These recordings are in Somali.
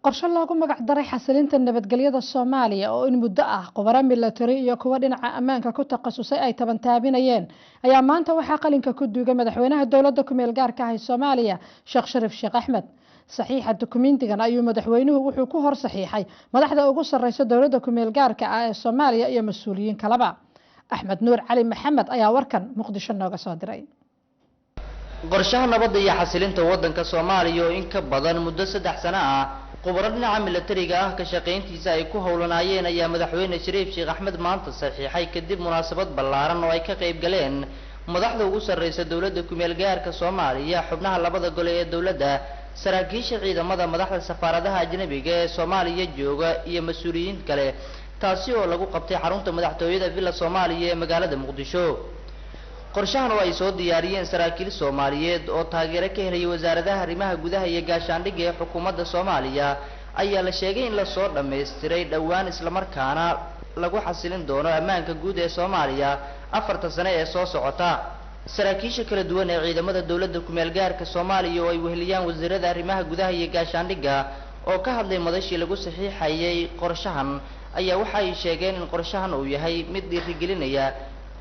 Qorshe loogu magac daray xasilinta nabadgelyada Soomaaliya oo in muddo ah khubaro milatari iyo kuwa dhinaca ammaanka ku takhasusay ay tabantaabinayeen ayaa maanta waxaa qalinka ku duugay madaxweynaha dowladda ku-meel gaarka ah ee Soomaaliya, Sheekh Shariif Sheekh Axmed. Saxiixa dukumentigan ayuu madaxweynuhu wuxuu ku hor saxiixay madaxda ugu sarreysa dowladda ku-meel gaarka ah ee Soomaaliya iyo mas-uuliyiin kaleba. Axmed Nuur Cali Maxamed ayaa warkan Muqdisho nooga soo diray. Qorshaha nabadda iyo xasilinta waddanka Soomaaliya oo in ka badan muddo 3 sano ah khubaro dhinaca milatariga ah ka shaqayntiisa ay ku howlanaayeen ayaa madaxweyne Shariif Sheekh Axmed maanta saxiixay kadib munaasabad ballaaran oo ay ka qayb galeen madaxda ugu sarreysa dowladda ku-meel gaarka Soomaaliya, xubnaha labada gole ee dowladda, saraakiisha ciidamada, madaxda safaaradaha ajnabiga ee Soomaaliya jooga iyo mas-uuliyiin kale, taasi oo lagu qabtay xarunta madaxtooyada Villa Soomaaliya ee magaalada Muqdisho. Qorshahan oo ay soo diyaariyeen saraakiil Soomaaliyeed oo taageero ka helaya wasaaradaha arrimaha gudaha iyo gaashaandhigga ee xukuumadda Soomaaliya ayaa la sheegay in lasoo dhammaystiray dhowaan, islamarkaana lagu xasilin doono ammaanka guud ee Soomaaliya 4ta sane ee soo socota. Saraakiisha kala duwan ee ciidamada dowladda ku-meel gaarka Soomaaliya oo ay weheliyaan wasiirada arrimaha gudaha iyo gaashaandhigga oo ka hadlay madashii lagu saxiixayay qorshahan ayaa waxa ay sheegeen in qorshahan uu yahay mid dhiirigelinaya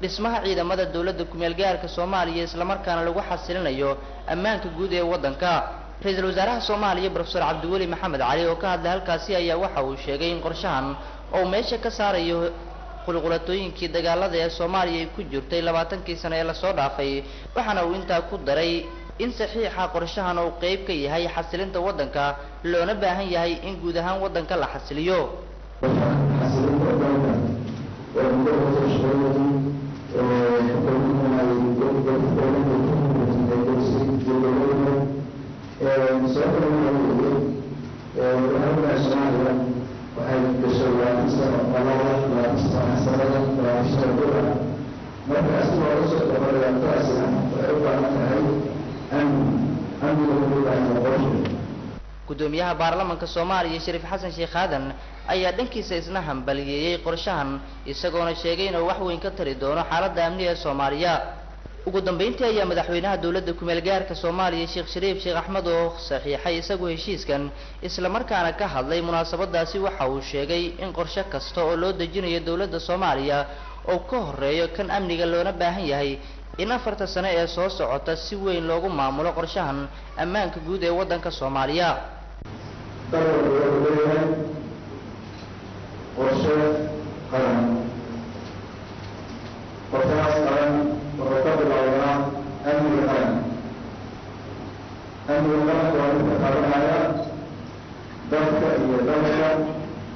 dhismaha ciidamada dowladda ku-meel gaarka Soomaaliya, islamarkaana lagu xasilinayo ammaanka guud ee waddanka. Ra-iisul wasaaraha Soomaaliya Professor Cabdiweli Maxamed Cali oo ka hadlay halkaasi ayaa waxa uu sheegay in qorshahan oo meesha ka saarayo qulqulatooyinkii dagaalada ee Soomaaliya ay ku jirtay 20kii sano ee lasoo dhaafay, waxaana uu intaa ku daray in saxiixa qorshahan uu qayb ka yahay xasilinta waddanka, loona baahan yahay in guud ahaan waddanka la xasiliyo. Gudoomiyaha baarlamaanka Soomaaliya Shariif Xasan Sheekh Aadan ayaa dhankiisa isna hambaliyeeyay qorshahan, isagoona sheegay inuu wax weyn ka tari doono xaaladda amni ee Soomaaliya. Ugu dambeyntii ayaa madaxweynaha dowladda ku-meel gaarka Soomaaliya Sheekh Shariif Sheekh Axmed oo saxiixay isagu heshiiskan islamarkaana ka hadlay munaasabadaasi waxa uu sheegay in qorshe kasta oo loo dejinayo dowladda Soomaaliya oo ka horeeyo kan amniga loona baahan yahay in 4ta sano ee soo socota si weyn loogu maamulo qorshahan ammaanka guud ee waddanka Soomaaliya. Dalka wuxuu leeyahay qorshe qaran. Qorshahaas qaran wuxuu ka bilowdaa amniga qaran. Amniga qaranka waa midka taabanaya dadka iyo dalka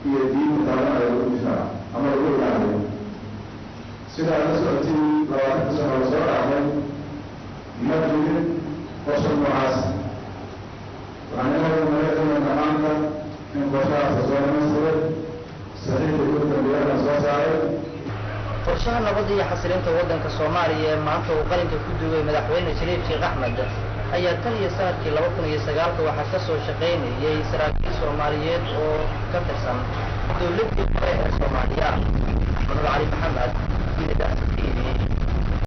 iyo diinta taabanaya lagu difaaco ama lagu ilaaliyo. Sida aad la socotiin, 20ka sano lasoo dhaafay ma jirin qorshe noocaas. Waxaan inagu maleeynayna maanta in qorshahaas lasoo dhamaystiray, saxiixii ugu dambeeyana la soo saaray. Qorshaha nabadda iyo xasilinta waddanka Soomaaliya ee maanta uu qalinka ku duugay madaxweyne Shariif Sheekh Axmed ayaa tan iyo sanadkii 2009 waxaa ka soo shaqaynayay saraakiil Soomaaliyeed oo ka tirsan dowladdii hore ee Soomaaliya. Axmed Cali Maxamed, University.